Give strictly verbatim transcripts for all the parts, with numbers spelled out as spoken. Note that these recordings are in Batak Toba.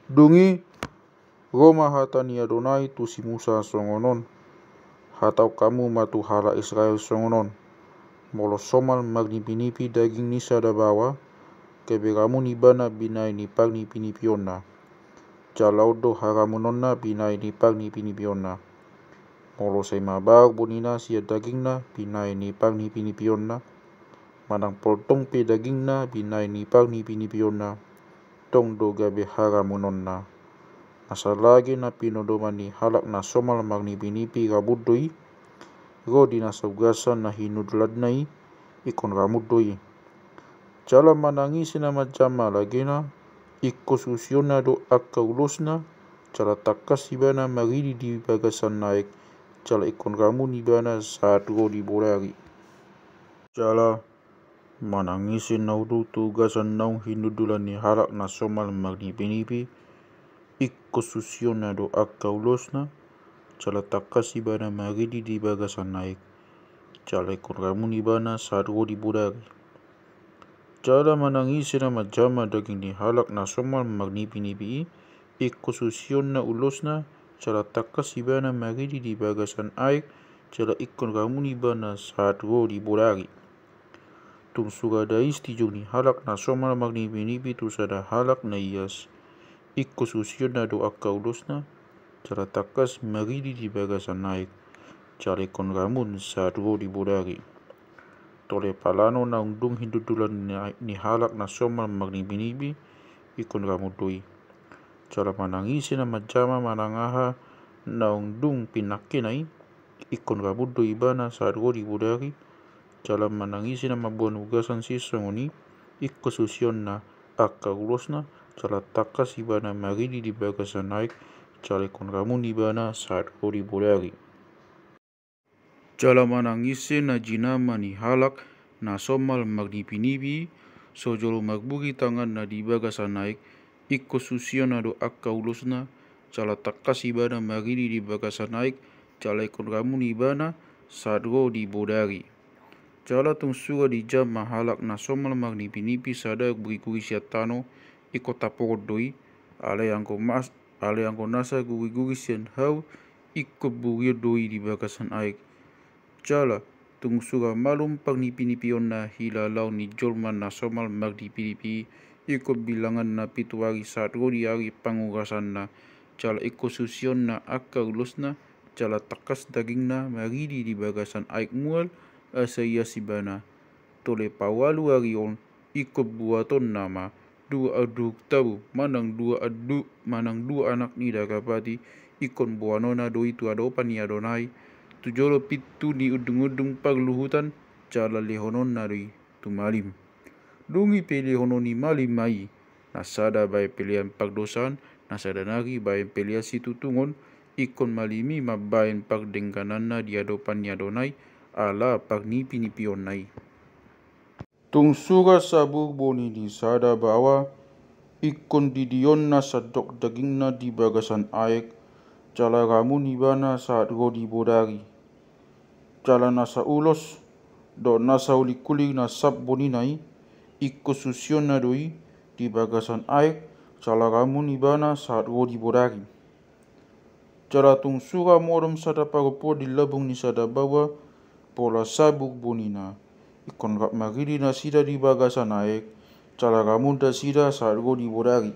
Dung i, ro ma hata ni Adonai tu si Musa songon on: Hatahon hamu ma tu halak Israel songon on: Molo somal marnipinipi daging ni sada baoa, gabe ramun ibana binahen ni parnipinipionna, jala on do haramunonna binahen ni parnipinipionna. Molo sai mabaor bonina sian dagingna binahen ni parnipinipionna, manang poltong pe dagingna binahen ni parnipinipionna, tong do gabe haramunonna. Nasa lage na pinodoman ni halak na somal marnipinipi ramun do i, ro di nasa ugasan na hinundulanna i, ingkon ramun do i. Jala manang ise na manjama lagena, ingkon susionna do angka ulosna, jala tangkas ibana maridi di bagasan aek, jala ingkon ramun ibana sahat ro di bodari. Jala manang ise na hundul tu ugasan naung hinundulan ni halak na somal marnipinipi, ingkon susionna do angka ulosna, jala tangkas ibana maridi di bagasan aek, jala ingkon ramun ibana sahat ro di bodari. Jala manang ise na manjama daging ni halak na somal marnipinipi i, ingkon susionna ulosna, jala tangkas ibana maridi di bagasan aek, jala ingkon ramun ibana sahat ro di bodari. Tung sura dais tijung ni halak na somal marnipinipi tu sada halak na ias, ingkon susionna do angka ulosna, jala tangkas maridi di bagasan aek, jala ingkon ramun sahat ro di bodari. Tole palano naung dung hinundulan ni, ni halak na somal marnipinipi, ingkon ramun do i. Jala manang ise na manjama manang aha naung dung pinangkena i, ingkon ramun do ibana sahat ro di bodari. Jala manang ise na mamboan ugasan sisongon i, ingkon susionna angka ulosna, jala tangkas ibana maridi di bagasan aek, jala ingkon ramun ibana sahat ro di bodari. Jala manang ise na jinama ni halak na somal marnipinipi, so jolo marburi tanganna di bagasan aek, ingkon susionna do angka ulosna, jala tangkas ibana maridi di bagasan aek, jala ingkon ramun ibana sahat ro di bodari. Jala tung sura dijama halak na somal marnipinipi sada guriguri sian tano, ingkon taporon do i, alai anggo mas-, alai anggo nasa guriguri sian hau, ingkon burion do i di bagasan aek. Jala tung sura malum parnipinipionna hilalaon ni jolma na somal marnipinipi i, ingkon bilanganna pitu ari sahat ro di ari pangugasanna, jala ingkon susionna angka ulosna, jala tangkas dagingna maridi di bagasan aek mual, asa ias ibana. Tole paualu ari on, ingkon buatonna ma dua anduhuk tabu, manang dua andu-, manang dua anak ni dagapati, ingkon boanonna do i tu adopan ni Adonai, tu jolo pintu ni undungundung parluhutan, jala lehononna do i tu malim. Dung i pe lehonon ni malim ma i, na sada baen pelean pardosaan, na sada nari baen pelean situtungon, ingkon malim i mambaen pardenggananna di adopan ni Adonai, ala parnipinipionna i. Tung sura sabur boni ni sada baoa, ingkon didionna sandok dagingna di bagasan aek, jala ramun ibana sahat ro di bodari. Jala nasa ulos dohot nasa ulingkuling na sap bonina i, ingkon susionna do i di bagasan aek, jala ramun ibana sahat ro di bodari. Jala tung sura modom sada parompuan di lambung ni sada baoa, pola sabur bonina, ingkon rap maridi nasida di bagasan aek, jala ramun nasida sahat ro di bodari.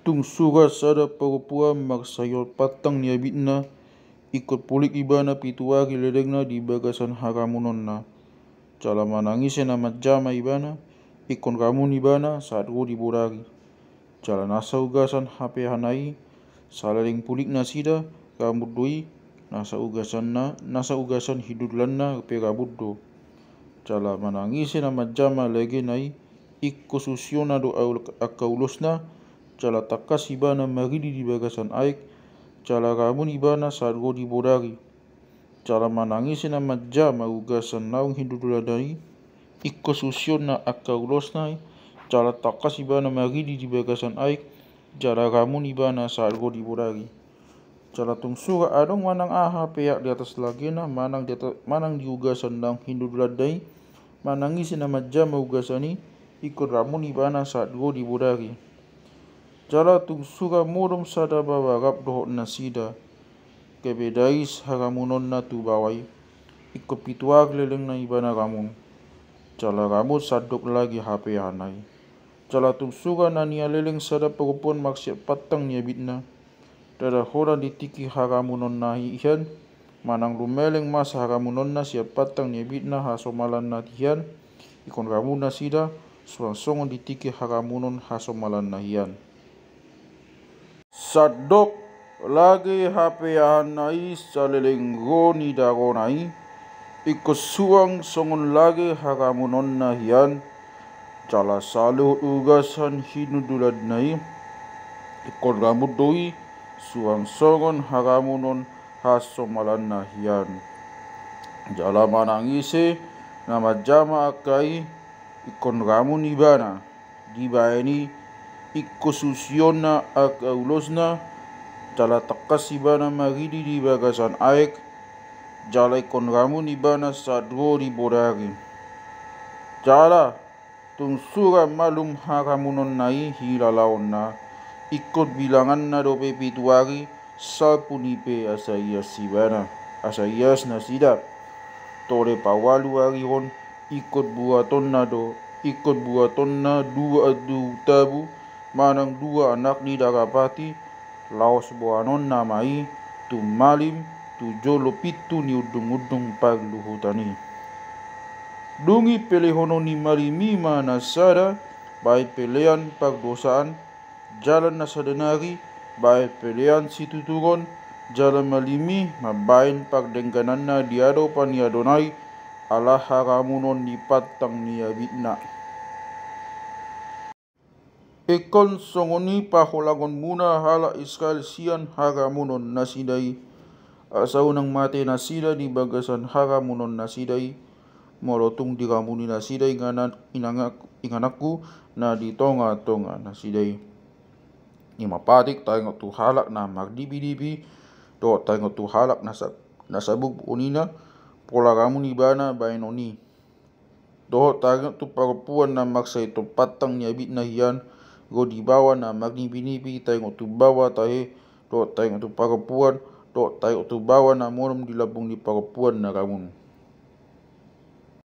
Tung sura sada parompuan marsayot pantang ni abitna, ingkon pulik ibana pitu ari lelengna di bagasan haramunonna. Jala manang ise na manjama ibana, ingkon ramun ibana sahat ro di bodari. Jala nasa ugasan hapeana i, saleleng pulik nasida, ramun do i, nasa ugasanna, nasa ugasan hinundulanna pe ramun do. Jala manang ise na manjama lagena i, ingkon susionna do aul-, angka ulosna, jala tangkas ibana maridi di bagasan aek, jala ramun ibana sahat ro di bodari. Jala manang ise na manjama ugasan naung hinundulanna i, ingkon susionna angka ulosna i, jala tangkas ibana maridi di bagasan aek, jala ramun ibana sahat ro di bodari. Jala tung sura adong manang aha pe di atas lagena, manang di ata-, manang di ugasan naung hinundulanna i, manang ise na manjama ugasan i, ingkon ramun ibana sahat ro di bodari. Jala tung sura modom sada baoa rap dohot nasida, gabe dais haramunonna tu baoa i, ingkon pitu ari lelengna ibana ramun. Jala ramun sandok lage hapeahanna i. Jala tung sura na nialeleng sada parompuan marsiat pantang ni abitna, ndada holan di tingki haramunonna hian, manang lumeleng masa haramunonna siat pantang ni abitna hasomalanna hian, ingkon ramun nasida, suang songon di tingki haramunon hasomalanna hian. Sandok lage hapeahanna i saleleng ro ni darona i, ingkon suang songon lage haramunonna hian, jala saluhut ugasan hinundulanna i, ingkon ramun do i, suang songon haramunon hasomalanna hian. Jala manang ise na manjama angka i, ingkon ramun ibana, dibaen i, ingkon susionna angka ulosna, jala tangkas ibana maridi di bagasan aek, jala ingkon ramun ibana sahat ro di bodari. Jala tung sura malum haramunonna i hilalaonna, ingkon bilanganna dope pitu ari, salpu ni pe asa ias ibana, asa ias nasida. Tole paualu ari on, ingkon buatonna do, ingkon buatonna dua andu tabu, manang dua anak ni darapati, laos boanonna ma i tu malim, tu jolo pintu ni undungundung parluhutan i. Dung i pelehonon ni malim i ma na sada, baen pelean pardosaan, jala na sada nari, baen pelean situturon, jala malim i mambaen pardenggananna di adopan ni Adonai, ala haramunon ni pantang ni abitna. Ingkon songon i paholangonmuna halak Israel sian haramunon nasida i, asa unang mate nasida di bagasan haramunon nasida i, molo tung diramuni nasida inganan-, inangak-, ingananku na di tongatonga nasida i. I ma patik taringot tu halak na marnipinipi, dohot taringot tu halak na sa-, na sabuk bonina, pola ramun ibana baenon i. Dohot taringot tu parompuan na marsaiton pantang ni abitna hian, ro di baoa na marnipinipi taringot tu baoa tahe, dohot taringot tu parompuan, dohot taringot tu baoa na modom di lambung ni parompuan na ramun.